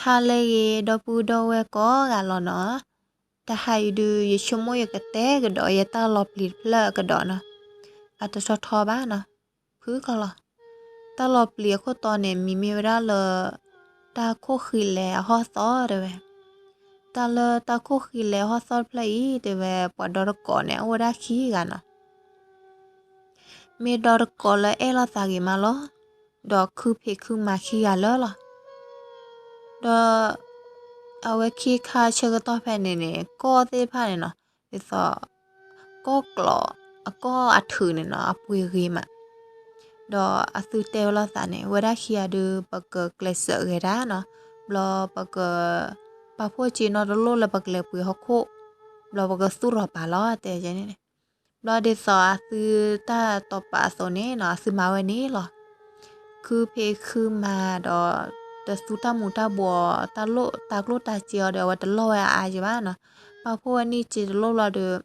ဟါလၢအဂ့ၤ ဒီပုၢ်ဒီဝဲၢ်ကိးဂၤလီၤနီၤ. တဟါအံၤဒုး ယဆိကမိၣ်ယကတဲကဒီးယတၢ်လီၤပျံၤတဖျၢၣ်ကဒီးနီၤ. အတထီထီဘၣ်နီၤ, ဖုကီလီၤ. တၢ်လီၤပျံၤအခိၣ်တီန့ၣ် မံၤမ့ၢ်ဝဲဒၣ်လၢ တၢ်ခိၣ်ဃံလဲအဟီၣ်သီတဲဝဲ. တၢ်လၢတၢ်ခိၣ်ဃံလဲအဟီၣ်သီတဖျၢၣ်အံၤ တဲဝဲ ပှၤဒီတကိးန့ၣ် အိၣ်ဝဲဒၣ်ခံဂၤနီၤ. မ့ၢ်ဒီတကိးလၢအဲၣ်လိာ်သးဂ့ၤမးလီၤ. ဒီးခုဖံးခုမၤခံဂၤလၢာ်လီၤ. ဒီး အဝဲခံခါဆၢကတီၢ်ဖဲန့ၣ်န့ၣ် ကီၢ်သ့ၣ်တဖၣ်န့ၣ်နီၤ, ဒ်သိး ကီၢ်ကျီး အကီၢ်အထုးန့ၣ်နီၤ အပှ့ၤဂ့ၤမး. ဒီးအသုတဲဝဲလိာ်သးန့ၣ် ဝဲဒၣ်ခံဂၤဒုး ပကကျဲးစၢးဂဲၤတၢ်နီၤ. ဘျီပက ပာ်ဖှိၣ်စ့နီၢ်တလိၣ်လၢပကလဲၤပှ့ၤဟီၣ်ခိၣ်, ဘျီပကသူၣ်ရီၤပာ်လီၤ တဲန့ၣ်န့ၣ်. ဘျီဒ်သိးအသုတၢ်တိာ်ပာ်အသိးန့ၣ်နီၤ အသုမၤဝဲန့ၣ်လီၤ. ခုဖံးခုမၤဒီး တသူတၢ်မူၤတၢ်ဘှီး တၢ်လိၣ်တၢ်ကျိၣ်တၢ်စ့အီၤဒီး အဝဲတလီၢ်ဝဲအါအါယံၤဘၣ်နီၤ. ပာ်ဖှိၣ်ဝဲန့ၢ်စ့တလိၣ်ဘျီဒီး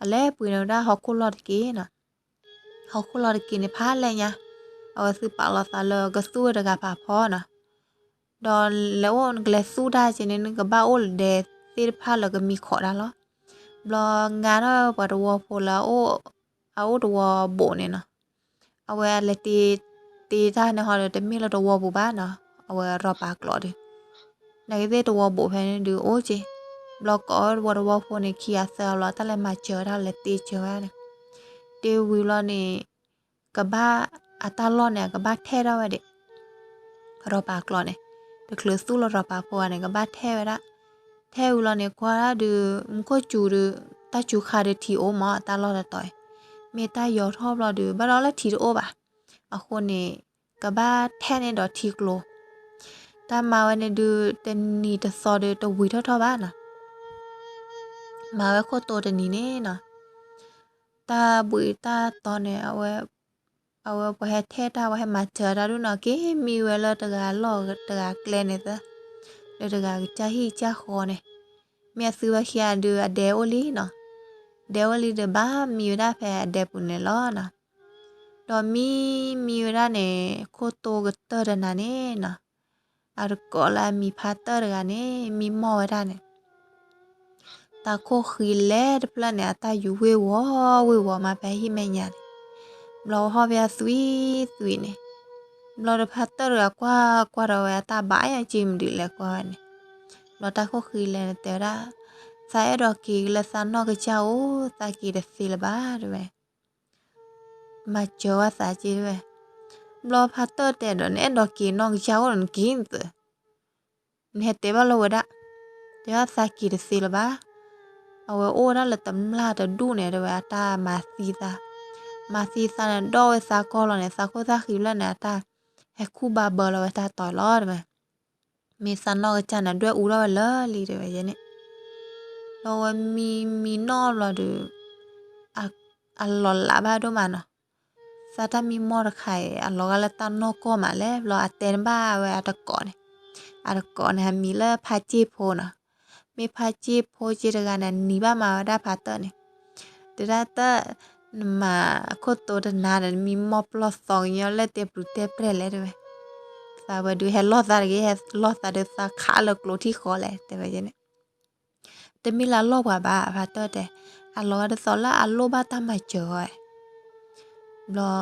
အလဲၤပှ့ၤန့ၢ်ဝဲဒၣ်ဟီၣ်ခိၣ်လီၢ်တက့ၢ်နီၤ. ဟီၣ်ခိၣ်လီၢ်တက့ၢ်န့ၣ် ဖးလဲၢ်ညါ, အဝဲသုပာ်လီၤသးလၢကသူၣ်ဝဲတဂၤဖးဖီနီၤ. ဒီးလဲၤအိၣ်နကလဲၤသူၣ်တၢ်က့န့ၣ် နကဘၣ်အိၣ်လၢဒဲသ့ၣ်တဖၣ်လၢကမံခီးတၢ်လီၤ. ဘျီငါထီၣ်ပှၤတဝီဖိလၢ အအိၣ်တဝီဘိးန့ၣ်နီၤ. အဝဲအလဲၤတ့ တ့တၢ်န့ၣ်ဟီဒီး တမ့ၢ်လၢတဝီပူၤဘၣ်နီၤ, အဝဲရီၤပာ်ကျိးဒီး နာ်က့သ့ၣ်တဝီဘိးဖဲန့ၣ်ဒုးအိၣ်က့. ဘျီကိးဝဲတဝီတဝီဖိန့ၣ် ခံဂၤသၢဂၤဘျီ တၢ်လဲၤမၤစၢၤဝဲဒၣ် လဲၤတ့စၢၤဝဲဒၣ်န့ၣ်. တ့ဝံၤဘျီန့ၣ် ကဘၣ်အတၢ်လီၢ်န့ၣ် အကဘၣ်ထဲၣ်ထီၣ်ဝဲဒၣ် ရီၤပာ်ကျိးန့ၣ်, တချုးသူၣ်လၢရီၤပာ်ဖိဂၤန့ၣ် ကဘၣ်ထဲၣ်ဝဲဒၣ်. ထဲၣ်ဝံၤလီၤန့ၣ် ကွၢ်ဒၣ်ဒုး မူခိၣ်စူၤဒုး တၢ်စူၤခါဒုးထံအိၣ်မး တၢ်လီၢ်တတီၤအံၤ, မ့ၢ်တၢ်ယီၤထီၣ်ဘျီဒုး ဘၣ်ဒီးလၢထံတအိၣ်ဘၣ်. အဃိန့ၣ် ကဘၣ်ထဲၣ်န့ၢ်ဒီးထံကျိၤ. တၢ်မၤဝဲန့ၣ်ဒုး တနံၤတသီဒုး တဝံၤထီၣ်ထီၣ်ဘၣ်နီၤ. မၤဝဲခိၣ်တိတနံၤန့ၣ်နီၤ, တၢ်ဘှံးတၢ်တီန့ၣ် အဝဲ အဝဲပှၤဟဲထဲၣ်တၢ် ပှၤဟဲမၤစၢၤတၢ်ဒုးနီၤ က့ၤမံဝဲလၢတဂၤလီၢ်တဂၤကျဲန့ၣ်သၢ, လၢတဂၤကစၢ်ဟံၣ်ကစၢ်ဃီန့ၣ်, မ့ၢ်အသုဝဲခံဂၤဒုး အဒဲအိၣ်လံနီၤ, ဒဲအိၣ်လံဒီးဘၣ်မံဝဲဒၣ်ဖဲအဒဲပူၤန့ၣ်လီၤနီၤ. ဒီးမံမံဝဲဒၣ်န့ၣ် ခိၣ်တိကတၢၢ်တနၤန့ၣ်နီၤ, အတကိးလၢအမံၤဖါတၢၢ်တဂၤန့ၣ် မံမီၢ်ဝဲဒၣ်န့ၣ် တၢ်ခိၣ်ဃံလဲတဖျၢၣ်န့ၣ် အတၢ်ယူၤဝ့ၤဝီၤဝ့ၤဝီၤမးဖဲဟံၣ်မဲာ်ညါန့ၣ်, ဘျီဝဲဟီၣ်ဖဲအသွံၣ်သွံၣ်န့ၣ်, ဘျီဒီးဖါတၢၢ်တဂၤကွၢ်ကွၢ်ဒီးဝဲအတၢ်ဘၣ်ယၤက့မနုၤလဲၣ်ကွၢ်ဝဲန့ၣ်, ဘျီတၢ်ခိၣ်ဃံလဲန့ၣ်တဲဝဲဒၣ်, သးအဲၣ်ဒိးက့ၤလၢသးနီၢ်ကစၢ်အိၣ် သးက့ၤတသ့လၢၤဘၣ်တဲဝဲ မၤစၢၤဝဲသးက့တဲဝဲ, ဘျီဖါတၢၢ်တဲဒီး နအဲၣ်ဒိးက့ၤနီၢ်ကစၢ်အိၣ်ဒီးနက့ၤနသး, နဟဲတဲဘၣ်လၢဝဲဒၣ်, တဲဝဲသးက့ၤတသ့လၢၤဘၣ်, အဝဲအိၣ်ဝဲဒၣ်လၢတမျၢ်တဒူၣ်န့ၣ် တဲဝဲအတၢ်မၤသံသး, မၤသံသးန့ၣ် ဒီၣ်ဝဲသးကီၢ်လီၤန့ၣ် သးခိၣ်သးဃံဖျၢၣ်န့ၣ် အတၢ်ဟဲခူၣ်ဘါဘၢလီၤဝဲတၢ်တီၤလီၤတဲဝဲ မ့ၢ်သးနီၢ်ကစၢ်န့ၣ် ဒွဲၣ်အူထီၣ်ဝဲလၢာ်လံတဲဝဲယဲန့ၣ်, ဒီးဝဲမံမံနီၢ်ဘျီဒီး အလီၤလးဘၣ်ဒိၣ်မးနီၤ, သးတၢ်မံမီၢ်တခါအံၤ အလီၤဂာ်လၢတၢ်နီၢ်ကီၢ်မးလဲၣ် ဘျီအတဲန့ၢ်ဘၣ်ဝဲအတကိးန့ၣ်, အတကိးန့ၣ် အမံၤလၢဖါစ့ၣ်ဖိနီၤ, မ့ၢ်ဖါစ့ၣ်ဖိက့တဂၤန့ၣ် နံၤဘၣ်မၤဝဲဒၣ်ဖါတၢၢ်န့ၣ်, တဲဒၣ်တၢၢ် နမၤခိၣ်တိတနၤဒီး နမံမီၢ်ပျီၢ်သီကညီလၢတဲပျုၤတဲပြဲၢ်လဲၣ်တဲဝဲ, သးဝဲဒုးဟဲလီၢ်သးတဂ့ၤ ဟဲလီၢ်သးဒီးသးခးလၢကျိၤထံၣ်ဃီလဲၣ်တဲဝဲယဲန့ၣ် တမ့ၢ်လၢအလီၢ်ပှၤဘၣ် ဖါတၢၢ်တဲ, အလီၤဂာ်ဒ်သိးလၢအလိၣ်ဘၣ်တၢ်မၤစၢၤဝဲ, ဘျီ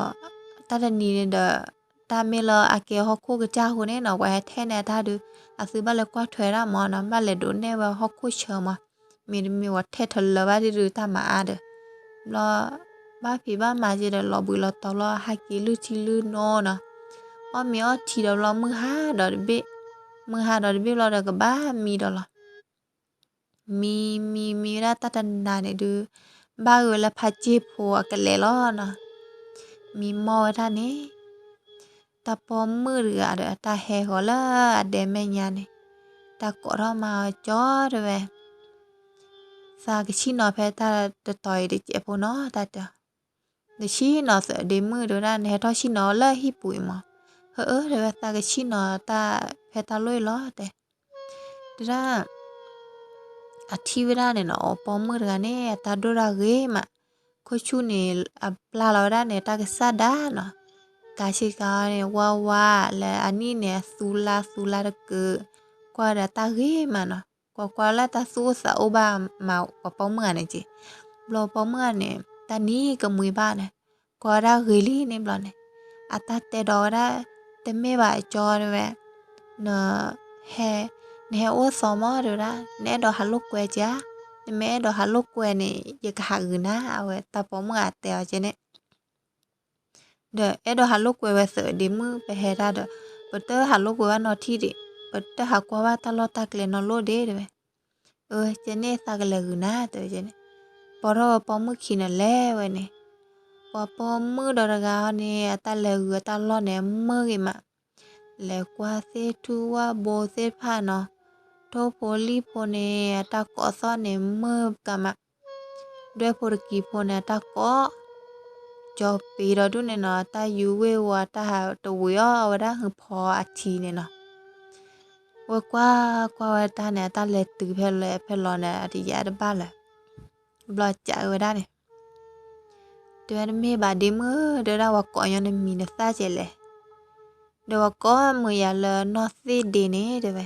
တၢ်တနံၤန့ၣ်ဒီး တၢ်မ့ၢ်လၢအကဲဟီၣ်ခိၣ်ကစၢ်အဃိန့ၣ်နီၤ ပှၤဟဲထဲၣ်န့ၢ်အတၢ်ဒုး အသုဘၣ်လဲၤကွၢ်ထွဲဒၣ်မးနီၤ ဘၣ်လဲၤဒိးနဲၣ်ဝဲဟီၣ်ခိၣ်ဆၢမး, မ့တမ့ၢ်ပှၤထဲၣ်ထီၣ်လၢၤဘၣ်ဒ်ဒုးတၢ်မၤအါဒီး, ဘျီ ဘၣ်ဖံးဘၣ်မၤက့ဒီးလီၤဘှံးလီၤတီၤလီၤ ဟးက့ၤလုၢ်ထံလုၢ်နိနီၤ, အီၣ်မ့ၤအီထံဒီးဘျီမုၢ်ဟါဒီးတဘ့ၣ်, မုၢ်ဟါဒီးတဘ့ၣ်ဘျီဒီးကဘၣ်မံဒီးလီၤ မံမံမံဝဲဒၣ်တၢ်တနၤန့ၣ်ဒုး ဘၣ်ဂ့ၤဝဲလၢဖါစ့ၣ်ဖိအကလဲၤလီၤနီၤ, မံမီၢ်ဝဲဒၣ်န့ၣ်, တၢ်ပိာ်မုၣ်တဂၤဒီးအတၢ်ဟဲဃီၤလၢအဒဲမဲာ်ညါန့ၣ်, တၢ်ကိးထီၣ်မၤအီၤကၠီတဲဝဲ, သးကဆံၣ်နီၤဖဲတၢ်တတီၤအံၤတစဲးဖိနီၤ တၢ်တဲ နဆံၣ်နီၤသးဒ့မုၣ်တဲဝဲဒၣ် နဟဲထီၣ်ဆံၣ်နီၤလၢဟံၣ်ပူၤအံၤမး, ဟၢအၢတဲဝဲ သးကဆံၣ်နီၤတၢ်ဖဲတၢ်လီၢ်အံၤလီၤတဲ တဲဒၣ် အထံၣ်ဝဲဒၣ်န့ၣ်နီၤ ပိာ်မုၣ်တဂၤန့ၣ် အတၢ်ဒိၣ်တၢ်ဂ့ၤမး, ခိၣ်ဆူၣ်န့ၣ် အပျၢ်လီၤဝဲဒၣ်န့ၣ် တၢ်ကစၢ်ဒၣ်နီၤ, ကၤဆ့ကၤအီၤန့ၣ် ဝါဝါ, လၢအနံၣ်န့ၣ် အသူလါသူလါတကုး, ခိ ကွၢ်ဒီးတၢ်ဂ့ၤမးနီၤ, ကွၢ်ကွၢ်လၢတၢ်သူၣ်အိၣ်သးအိၣ်ဘၣ်မး ပှၤပိာ်မုၣ်ဂၤန့ၣ်က့, ဘျီပိာ်မုၣ်ဂၤန့ၣ် တၢ်နံၤကမှံဘၣ်န့ၣ်, ကွၢ်ဝဲဒၣ်ဂ့ၤလံန့ၣ်ဘျီန့ၣ်, အတၢ်တဲဒီးဝဲဒၣ်, တမ့ၢ်ဘၣ်အကၠီတဲဝဲ, နဟဲ, နဟဲအိၣ်သီမးတဲဝဲဒၣ်, နအဲၣ်ဒိးဟးလိာ်ကွဲကဧါ, နမ့ၢ်အဲၣ်ဒိးဟးလိာ်ကွဲန့ၣ် ယကဟးဂုာ်နၤ, အဝဲတၢ်ပိာ်မုၣ်ဂၤတဲအီၤကဲန့ၣ် ဒီးအဲၣ်ဒိးဟးလိာ်ကွဲဝဲသၢဒ့မုၣ် ပဟဲတၢ်ဒီး, ပတဟးလိာ်ကွဲဘၣ်နီၢ်ထံၣ်ဒံး, ပတဟးကွၢ်ဘၣ်တၢ်လီၢ်တၢ်ကျဲနီတဘျီဒံးတဲဝဲ, အၢ ကဲန့ၣ်သးကလဲၤဂုာ်နၤတဲဝဲကဲန့ၣ်, ပိာ်ထီၣ်ဝဲပိာ်မုၣ်ခံန့ၣ်လဲၤဝဲန့ၣ်, ပှၤပိာ်မုၣ်ဒီးတဂၤဟီန့ၣ် အတၢ်လဲၤဂုာ်အတၢ်လီၢ်န့ၣ် မုာ်ဂ့ၤမး လဲၤကွၢ်သ့ၣ်ထူၣ်ဝၣ်ဘိသ့ၣ်တဖၣ်နီၤ, ထိၣ်ဖိလံၣ်ဖိန့ၣ် အတၢ်ကိးသီၣ်န့ၣ် မုာ်ကမး, ဒွဲၣ်ဖိတကံၤဖိန့ၣ် အတၢ်ကိး, ကၠီၤပ့ၤဒီးဒူၣ်န့ၣ်နီၤ တၢ်ယူၤဝ့ၢ်ဝီၤ တၢ်ဟးတဝံၤအီၤ အဝဲဒၣ်ဟုဖီအထံန့ၣ်နီၤ, ဝဲကွၢ်ကွၢ်ဝဲတၢ်န့ၣ် အတၢ်လဲၤတုၤဖဲလဲၣ်ဖဲလဲၣ်န့ၣ် အတယါတဘၣ်လၢၤ, ဘျီကးဝဲဒၣ်န့ၣ် တဲဝဲတမ့ၢ်ဘၣ်ဒ့မုၣ် တဲဝဲဒၣ် ပှၤကိးညီနမံၤနသၣ်ကဲလဲၣ်, ဒီးပှၤကိးမုာ်ယၤလၢနီၢ်သ့ၣ်ဒ့န့ၣ်တဲဝဲ,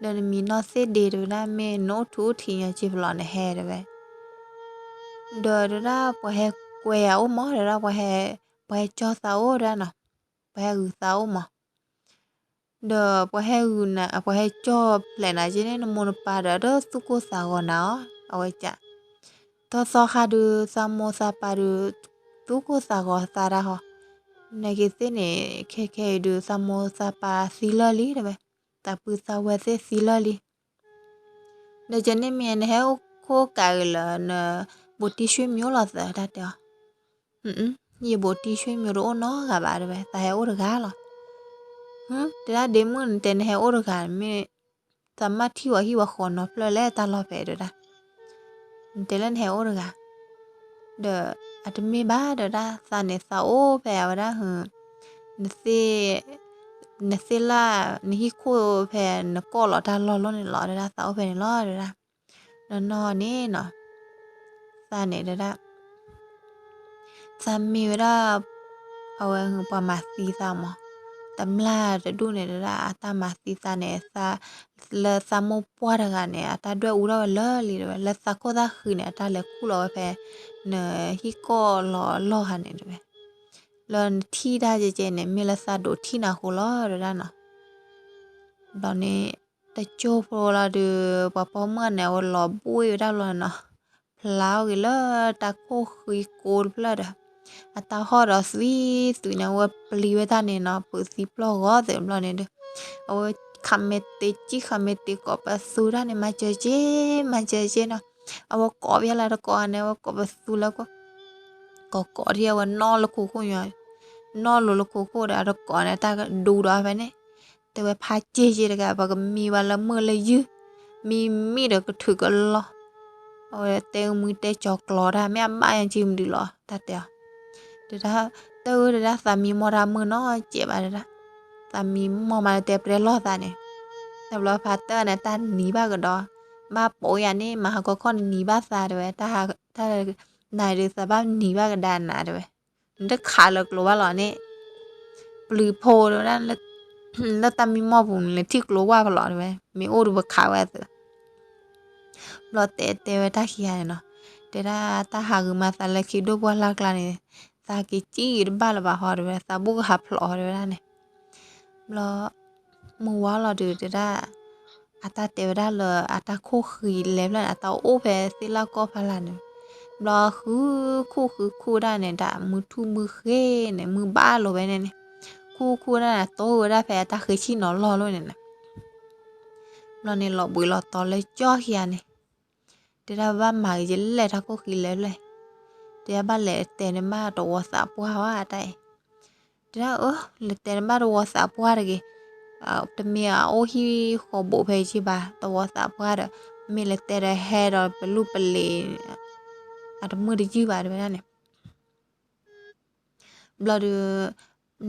ဒီးနမံၤနီၢ်သ့ၣ်ဒ့တဲဝဲဒၣ် မ့ၢ်နအိၣ်ထူအိၣ်ထံးညီက့ဖဲလဲၣ်နဟဲတဲဝဲ, ဒီးတဲဝဲဒၣ်ပှၤဟဲကွဲယၤအိၣ်မး တဲဝဲဒၣ် ပှၤဟဲကၠီၣ်သးအိၣ်တဲဝဲဒၣ်နီၤ, ပှၤဟဲဂုာ်သးအိၣ်မး ဒီးပှၤဟဲဂုာ်နၤ ပှၤဟဲကၠီၣ်ဖျဲးနၤက့န့ၣ် နမိၢ်နပၢ်ဒီး ဒီးသူၣ်ကိၢ်သးဂီၤနၤအီၤ အဝဲကး, ထီၣ်သီခါဒုး သးမိၢ်သးပၢ်ဒုး သူၣ်ကိၢ်သးဂီၤသးတၢ်ဟီ, နက့ၤသ့ၣ်န့ၣ် ခဲခဲအံၤဒုး သးမိၢ်သးပၢ်သံလၢာ်လံတဲဝဲ, သးပုၢ်သးဝဲၢ်သ့ၣ်သံလၢာ်လံ ဒီးကဲန့ၣ်မ့ၢ်နဟဲအိၣ်ခိၣ်ကးဂ့ၤလၢနဘိးတံၢ်ဆွေမျိုးလီၤသၢတၢ်တဲအီၤ, ယဘိးတံၢ်ဆွေမျိုးတအိၣ်နီတဂၤဘၣ်တဲဝဲ သးဟဲအိၣ်တဂၤလီၤ, တဲဒၣ်ဒ့မုၣ် နတဲနဟဲအိၣ်တဂၤ မ့ၢ်သးမၢ်ထံၣ်ဝဲဟံၣ်ဝဲဃီနီတဖျၢၣ်လဲၣ်တၢ်လီၢ်ဖဲတဲဝဲဒၣ်, နတဲလၢနဟဲအိၣ်တဂၤ ဒီးအတမ့ၢ်ဘၣ်တဲဝဲဒၣ် သးန့ၣ်သးအိၣ်ဖဲအဝဲဒၣ်ဟု နသ့ၣ်လၢ် နဟံၣ်ခိၣ်ဖဲနကိးလီၤတၢ်လီၢ်လီၤန့ၣ်လီၤ တဲဒၣ်သးအိၣ်ဖဲန့ၣ်လီၤ တဲဒၣ်, နီၢ်နီၢ်န့ၣ်နီၤ, သးန့ၣ်တဲဒၣ် သးမ့ၢ်ဝဲဒၣ် အဝဲပှၤမၤသံသးမး, တမျၢ်တဒူၣ်န့ၣ်တဲဒၣ် အတၢ်မၤသံသးန့ၣ် သး လၢသးမိၢ်ပှၢ်တဂၤန့ၣ် အတၢ်ဒွဲၣ်အူထီၣ်ဝဲလၢာ်လံတဲဝဲ လၢသးခိၣ်သးဃံန့ၣ် အတၢ်လဲၤခူၣ်လီၤဝဲဖဲ နဟံၣ်ကိးလီၤလီၢ်ဟါန့ၣ်တဲဝဲ, လၢနထံၣ်တၢ်ကဲကဲန့ၣ် မ့ၢ်လၢသးဒိးထံၣ်နၤအဃိလီၤတဲဒၣ်နီၤ ဘျီန့ၣ် တကၠိဖိလီၤဒီး ပှၤပိာ်မုၣ်န့ၣ် အဝဲလီၤဘှံးဝဲဒၣ်လီၤနီၤ, ဖျါအီၤဂ့ၤလၢတၢ်ခိၣ်ဃံကိတဖျၢၣ်ဒီး အတၢ်ဟီၣ်ဒီးသွံသွံန့ၣ် အဝဲပျံၤဝဲတၢ်န့ၣ်နီၤ ပုးသံပျီၢ်ဂီၤသ့ၣ်ဘျီန့ၣ်ဒီး အဝဲခးမဲာ်တ့ကံၣ် ခးမဲာ်တ့ကိးပသူတၢ်န့ၣ် မၤစၢၤက့ မၤစၢၤက့နီၤ, အဝဲကိးဖဲလၢတကိးန့ၣ် အဝဲကိးပသူလၢ ကိးကိးထံၣ်အဝဲနီၢ်လၢခိခိၣ်ညီ, နီၢ်လိၤလၢခိခိၣ်ဒီး အတကိးန့ၣ် တၢ်ကဒူဒီးဖဲန့ၣ်, တဲဝဲဖးက့ၢ်က့တဂၤ ပှၤကမံဝဲလၢမုၢ်လၢယုၢ်, မံမံဒီးကထုးကလီၢ်, အဝဲတဲမုၢ်တဲကၠီၤကျီၤတၢ် မ့ၢ်အဘၣ်ယၤက့မနုၤလီၤ တၢ်တဲအီၤ, တဲဒၣ်, တၢ်အၢတဲဒၣ် သးမံမီၢ်တၢ်မုၢ်နီၢ်ကဲးဘၣ်တဲဒၣ်, သးမံမီၢ်မးလၢတဲပျဲလီၢ်သးန့ၣ်, တဘျီဖးတၢၢ်န့ၣ် တၢ်နံၤဘၣ်ကဒီး, ဘၣ်ပိာ်ယၤန့ၣ် မၤဟးဂီၤခီၣ်နနံၤဘၣ်သးတဲဝဲ, တၢ်နၤဒုးသးဘၣ်နံၤဘၣ်ကဒါနၤတဲဝဲ, နတခးလၢကျိၤဘၣ်လီၤန့ၣ်, ပျုၤဖိတဲဝဲဒၣ်, လၢတၢ်မံမီၢ်ပူၤန့ၣ် ထံၣ်ကျိၤဝၢ်ဖဲလီၤတဲဝဲ, မ့ၢ်အိၣ်ဒီးပခးဝဲအသး ဘျီတဲတဲဝဲတၢ်ခံဂၤန့ၣ်နီၤ, တဲဒၣ်တၢ်ဟးဂီၤမးသးလၢခံဒိၣ်ပှၢ်လၢ်ကျါန့ၣ်, သးက့ၤကံၣ်တဘၣ်လၢၤဘၣ်ဟီတဲဝဲ, သးဘူၣ်ကဟးဖျိးဟီတဲဝဲဒၣ်န့ၣ်, ဘျီ မုၢ်ဝါလီၤဒုးတဲဒၣ်, အတၢ်တဲဝဲဒၣ်လၢအတၢ်ခိၣ်ဃံလဲၤဖျၢၣ်န့ၣ် အတၢ်အိၣ်ဖဲသ့ၣ်လၢ်ကီၢ်ဖီလာ်န့ၣ်, ဘျီဃုခူၣ်ဃုခူၣ်ဒၣ်န့ၣ် တၢ်မုၢ်ထူၣ်မုၢ်ဃ့န့ၣ် မုၢ်ဘၣ်လိာ်ဝဲန့ၣ်န့ၣ်, ခူၣ်ခူၣ်ဒၣ်န့ၣ် တိၢ်ဝဲဒၣ်ဖဲအတၢ်ဃ့ဆံၣ်နီၤလီၢ်လီၤန့ၣ်န့ၣ် ဘျီန့ၣ်လီၤဘှံးလီၤတီၤလၢကၠီၣ်ခံဂၤန့ၣ်, တဲဒၣ်ဘၣ်မၤဂ့ၤယလဲၣ်တၢ်ခိၣ်ဃံလဲၤဖျၢၣ်, တဲဒၣ်ဘၣ်လဲၤတဲန့ၣ်ဘၣ်တဝီသးပှၢ်ဝဲတၢ်အံၤ, တဲဒၣ်အၢ လဲၤတဲန့ၣ်ဘၣ်တဝီသးပှၢ်တဂ့ၤ, တမ့ၢ်အအိၣ်ဟံၣ်ဃီဘိးဖဲက့ဘၣ် တဝီသးပှၢ်ဒီး, မ့ၢ်လဲၤတဲဒီးဟဲဒီးပလူၢ်ပလ့ၤ, အတမုာ်တယုၢ်ဘၣ်တဲဝဲဒၣ်န့ၣ် ဘျီဒီး,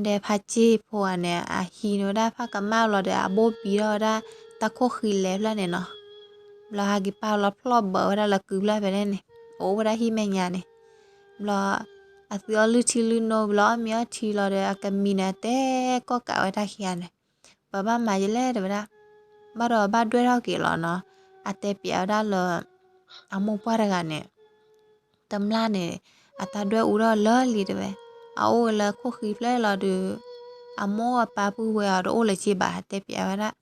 ဒဲဖါစ့ၢ်ဖိဂၤန့ၣ် အဟံးန့ၢ်ဝဲဒၣ်ဖးကမၣ်လီၤဒီး အဘိၣ်ဘံထီၣ်ဝဲဒၣ်တၢ်ခိၣ်ဃံလဲၤဖျၢၣ်န့ၣ်နီၤ, ဘျီဟဲက့ၤပာ်လီၤဖျီၣ်ဘၢဝဲဒၣ်လၢကုဖျၢၣ်ဖဲန့ၣ်န့ၣ်, အိၣ်ဝဲဒၣ်ဟံၣ်မဲာ်ညါန့ၣ်, ဘျီ, အသုအီၣ်လုၢ်ထံလုၢ်နိဘျီအီၣ်မ့ၤအီထံလီၤဒီး အကမံၤန့ၣ်တဲကီၢ်ကးဝဲတၢ်ခံဂၤန့ၣ်, ပဘၣ်မၤယလဲၣ်တဲဝဲဒၣ် ဘၣ်ဒီးဘၣ်ဒွဲၣ်ထီၣ်က့ၤလီၤနီၤ. အတဲပျးဝဲဒၣ်လၢ အမိၢ်ပှၢ်တဂၤန့ၣ် တမျၢ်န့ၣ် အတၢ်ဒွဲၣ်အူထီၣ်လၢာ်လံတဲဝဲ, အအိၣ်ဝဲလၢခိၣ်ဃံဖျၢၣ်လီၤဒီး အမိၢ်အပၢ်ပုၢ်ဝဲၢ်အီၤတအိၣ်လၢၤက့ဘၣ် တဲပျးဝဲဒၣ်.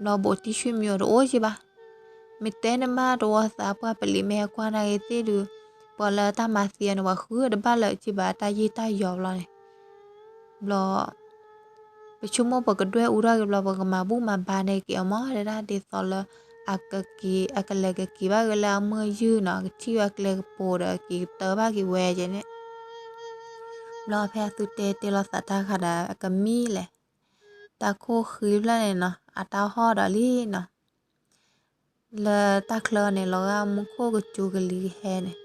ဘျီဘိးတံၢ်ဆံမံၤအီၤတအိၣ်က့ဘၣ်. မ့ၢ်တဲန့ၣ်မး တဝီသးပှၢ်ပလံးမ့ၢ်ဟဲကွၢ်နာ်ဂ့ၤသ့ၣ်ဒုး ပှၤလၢတၢ်မၤသံအီၤန့ၣ် ပှၤဃုတဘၣ်လၢၤက့ဘၣ် တၢ်ယ့ၢ်တၢ်ယီၤဘျီန့ၣ်. ဘျီ ပဆိကမိၣ်ပကဒွဲၣ်အူထီၣ်က့ၤဘျီ ပကမၤဘူၣ်မၤဘါန့ၢ်က့ၤအီၤမး တဲဒၣ် ဒ်သိးလၢ အကက့ၤ အကလဲၤကက့ၤဘၣ်ဝဲလၢအမုၢ်ယုၢ်နီၤ ကထံၣ်ဝဲအကျဲကပူၤဒီး က့ၤကတၢၢ်ဘၣ်က့ၤဝဲကဲန့ၣ်. ဘျီဖဲအသုတဲတဲလီၤသးတၢ်ခါဒီး အကမံလဲၣ်. တၢ်ခိၣ်ဃံဖျၢၣ်န့ၣ်နီၤ အတၢ်ဟီၣ်ဒီးလံနီၤ လၢတၢ်ချၢန့ၣ် လီၤဂာ်မူခိၣ်ကစူၤကလံၤဟဲန့ၣ်,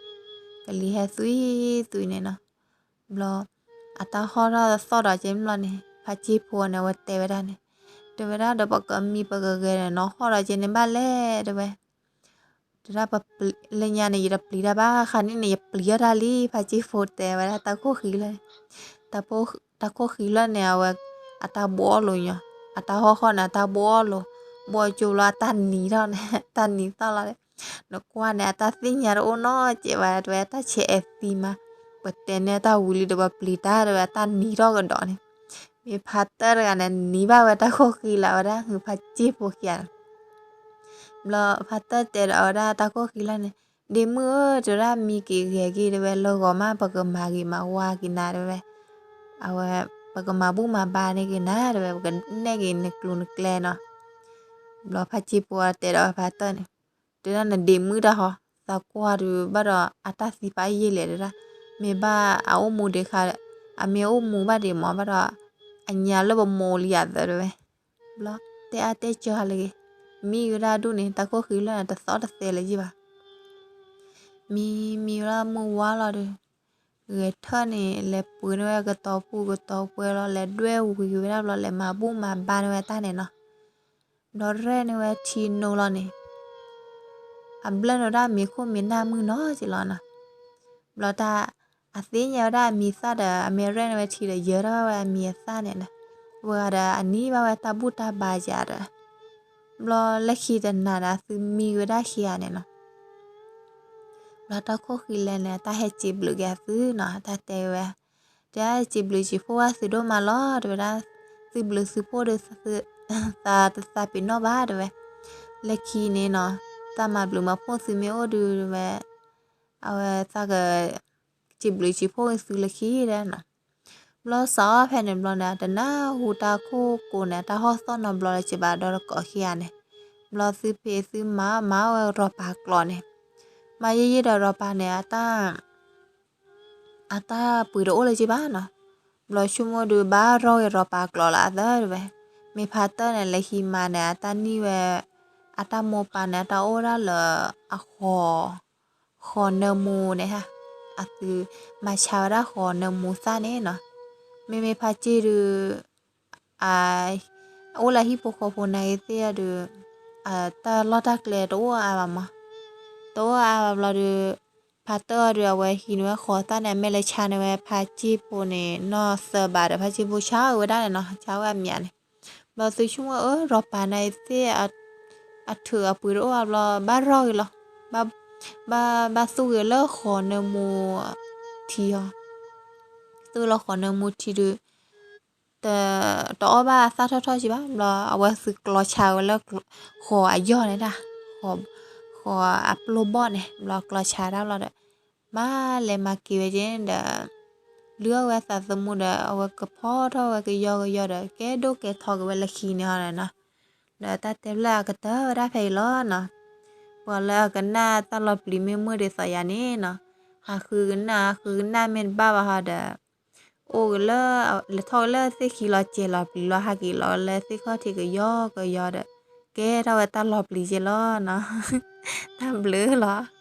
ကလံၤဟဲသွံသွံန့ၣ်နီၤ. ဘျီ အတၢ်ဟီၣ်ထီၣ်သီၣ်ဒီးကဲန့ၣ်ဘျီန့ၣ် ဖါစ့ဖိန့ၣ် အဝဲတဲဝဲဒၣ်န့ၣ်, တဲဝဲဒၣ်ဒီးပကမံပကဂဲၤန့ၣ် နီၢ်ဟီၣ်ဒီးကဲန့ၣ်ဘၣ်လဲၣ် တဲဝဲ တဲဒၣ် လၢညါန့ၣ် ယတပျံၤတၢ်ဘၣ် ခါန့ၣ်န့ၣ် ယပျံၤအီၣ်တၢ်လံ ဖါစ့ဖိတဲဝဲဒၣ် တၢ်ခိၣ်ဃံလၢ တၢ်ခိၣ်ဃံလၢန့ၣ် အဝဲ အတၢ်ဘှီလိာ်ညီ, အတၢ်ဟီၣ်ဃီန့ၣ် အတၢ်ဘှီလိာ်, ဘှီကၠိဘျီ အတၢ်နံၤထီၣ်န့ၣ် တၢ်နံၤသီၣ်လီၤ. နကွၢ်န့ၣ် အတၢ်သ့ၣ်ညါတအိၣ်နီတစဲးဘၣ် တဲဝဲ တၢ်ဆဲးအဲၣ်သံမး, ပတဲန့ၢ်တၢ်ဝံၤလံဒီး ပပျံၤတၢ် တဲဝဲ အတၢ်နံၤထီၣ်ကဒီးန့ၣ်. မ့ၢ်ဖါတၢၢ်တဂၤန့ၣ် နံၤဘၣ်ဝဲတၢ်ခိၣ်ဃံလၢဝဲဒၣ် ဟုဖါစ့ဖိခံဂၤန့ၣ် ဘျီဖါတၢၢ်တဲဒီးအဝဲဒၣ်တၢ်ခိၣ်ဃံလၢန့ၣ်, ဒ့မုၣ်ဧၢ တဲဝဲဒၣ် မံက့ၤဂဲၤက့ၤတဲဝဲ လၢဂီၤမး ပကမၤဂ့ၤမၤဝါက့ၤနၤတဲဝဲ, အဝဲ ပကမၤဘူၣ်မၤဘါန့ၢ်က့ၤနၤတဲဝဲ ပကနဲၣ်က့ၤနကျိၤနကျဲနီၤ. ဘျီဖါစ့ဖိတဲဒီးဖါတၢၢ်န့ၣ်, တဲဒၣ်နဒ့မုၣ်တၢ်ဟီ, သးကွၢ်ဒုးဘၣ်ဒီးအတၢ်သံဖးယံာ်လဲၣ်တဲဒၣ်, မ့ၢ်ဘၣ်အအိၣ်မူဒံးခါ, အမ့ၢ်အိၣ်မူဘၣ်ဒံးမး ဘၣ်ဒီး အညါလၢပမိၢ်လံယၤသၢတဲဝဲ ဘျီတဲအါတဲကၢဟးလၢက့ၤ, မံဝဲဒၣ်ဒူၣ်န့ၣ် တၢ်ခိၣ်ဃံလၢန့ၣ် တသီၣ်တသဲလၢၤယံၤဘၣ်. မံမံဝဲဒၣ်မုၢ်ဝါလီၤဒီး ဂဲၤထၢၣ်န့ၣ် လဲၤပှ့ၤန့ၢ်ဝဲကတီၤပူၤကတီၤပှဲၤလီၤ လဲၤဒွဲၣ်ဝံၤဝဲဒၣ်ဘျီ လဲၤမၤဘူၣ်မၤဘါန့ၢ်ဝဲတၢ်န့ၣ်နီၤ. ဘျီရဲၣ်န့ၢ်ဝဲထံနိလီၤန့ၣ် အဘျၢၣ်န့ၢ်ဝဲဒၣ်မံၤခိၣ်မံၤနၢ်မုၢ်နီၤက့လီၤနီၤ. ဘျီတၢ် အသ့ၣ်ညါဝဲဒၣ်အမံၤသၣ်ဒီး အမ့ၢ်ရဲၣ်န့ၢ်ဝဲထံဒီး ယၢၤထီၣ်ဝဲအမံၤအသၣ်န့ၣ်ဒီး ဝဲဂၤဒီးအနံၤဘၣ်ဝဲတၢ်ဘူၣ်တၢ်ဘါယၤဒီး ဘျီလၢခံတနၤဒီး အသုမံဝဲဒၣ်ခံဂၤန့ၣ်နီၤ. ဘျီတၢ်ခိၣ်ဃံလဲၣ်န့ၣ် အတၢ်ဟဲစံးဘျုးက့ၤအသုနီၤ အတၢ်တဲဝဲ, တဲဒၣ်စံးဘျုးစံးဖှိၣ်ဘၣ်သုဒိၣ်မးလီၤ တဲဝဲဒၣ်, သုဘျုးသုဖှိၣ်ဒီး သးတသးပ့ၤနီၣ်ဘၣ်တဲဝဲ, လၢခံန့ၣ်နီၤ တၢ်မၤဘျုးမၤဖှိၣ်သုမ့ၢ်အိၣ်ဒုးတဲဝဲ အဝဲသးက စံးဘျုးစံးဖှိၣ်သုလၢခံဒၣ်နီၤ. ဘျီစးအီၣ်ဖဲန့ၣ်ဘျီန့ၣ် တနၢ်ဟူတၢ်ခိၣ်ကိးန့ၣ် တၢ်ဟီၣ်သီၣ်နီတဘျီလၢၤဘၣ်ဒီးတကိးခံဂၤန့ၣ်, ဘျီသုဖံးသုမၤမၤဝဲရီၤပၤကျိးန့ၣ်, မၤယံာ်ယံာ်ဒီးရီၤပၤန့ၣ် အတၢ် အတၢ်ပှ့ၤတအိၣ်လၢၤဘၣ်နီၤ. ဘျီဆိကမိၣ်ဒုးဘၣ်ရီၢ်ဂ့ၤရီၤပၤကျိးလၢအသၢတဲဝဲ, မ့ၢ်ဖါတၢၢ်န့ၣ် လဲၤဟံးမၤန့ၣ် အတၢ်နံၣ်ဝဲ အတၢ်မိၢ်ပၢ်န့ၣ် အတၢ်အိၣ်ဒၣ်လၢအဃိး ဃိးနၢမူန့ၣ်ဧါ, အသုမၤဆါဝဲဒၣ်ဃိးနၢမူသၣ်န့ၣ်နီၤ. မ့မ့ၢ်ဖါစ့ဒုး အိၣ်လၢဟံၣ်ဖိဃီဖိနာ်ဂ့ၤသ့ၣ်အီၤဒုး တၢ်လီၢ်တၢ်ကျဲတအိၣ်အါဘၣ်မး, တအိၣ်အါဘၣ်ဘျီဒုး ဖါတၢၢ်အီၤဒုး အဝဲဟံးန့ၢ်ဝဲဃိးသၣ်န့ၣ် အမ့ၢ်လဲၤဆါန့ၢ်ဝဲဖါစ့ဖိန့ၣ် နီၢ်သၢဘးဒီး ဖါစ့ဖိဆါဝဲဒၣ်န့ၣ်နီၤ, ဆါဝဲအမံၤန့ၣ်. ဘျီသုဆိကမိၣ်အၢ ရီၤပၤနာ်ဂ့ၤသ့ၣ် အထုးအပှ့ၤတအိၣ်အါဘျီ ဘၣ်ရီၢ်ဂ့ၤလီၤ, ဘၣ်သူၣ်ဂ့ၤလၢဃိးနၢမူထံအီၤ, သူၣ်ဂ့ၤလၢဃိးနၢမူထံဒုး တအီၣ်ဘၣ်အသၣ်ထီၣ်ထီၣ်က့ဘၣ်, ဘျီအဝဲသုကျီဆါဝဲလၢ ဃိးအယီၢ်န့ၣ်ဒၣ်, ဃိးအပျိၢ်ဘီၣ်န့ၣ်, ဘျီကျီဆါဒၣ်ဘျီဒီး မၤလဲၤမၤက့ၤဝဲက့ၤဒီး လုၢ်အီၣ်ဝဲသးသမူဒီး အဝဲကဖီထီၣ်ဝဲကယီကယီဒီး ကဲဒိၣ်ကဲထီက့ၤဝဲလၢခံန့ၣ်ဟီဒီးနီၤ. ဒီးတၢ်တဲဖျၢၣ်အကတၢၢ်ဝဲဒၣ်ဖဲအံၤလီၤနီၤ. ပှၤလၢအကနၣ်တၢ်လီၤပျံၤမ့ၢ်မုာ်ဒ်သိးယၤန့ၣ်နီၤ, ဟးဃုကနၣ် ဟးဃုကနၣ်မ့ၢ်တဘၣ်ဘၣ်ဟီဒီး အိၣ်က့ၤလၢ လဲၤထီၣ်က့ၤလၢသ့ၣ်ခံလီၤစဲၤလီၤပျံၤလီၤ ဟးက့ၤလီၤလၢသ့ၣ်ခီၣ်ထံးကယီကယီဒီး ကဲထီၣ်ဝဲတၢ်လီၤပျံၤက့ၤလီၤနီၤ. တၢ်ဘျုးလီၤ.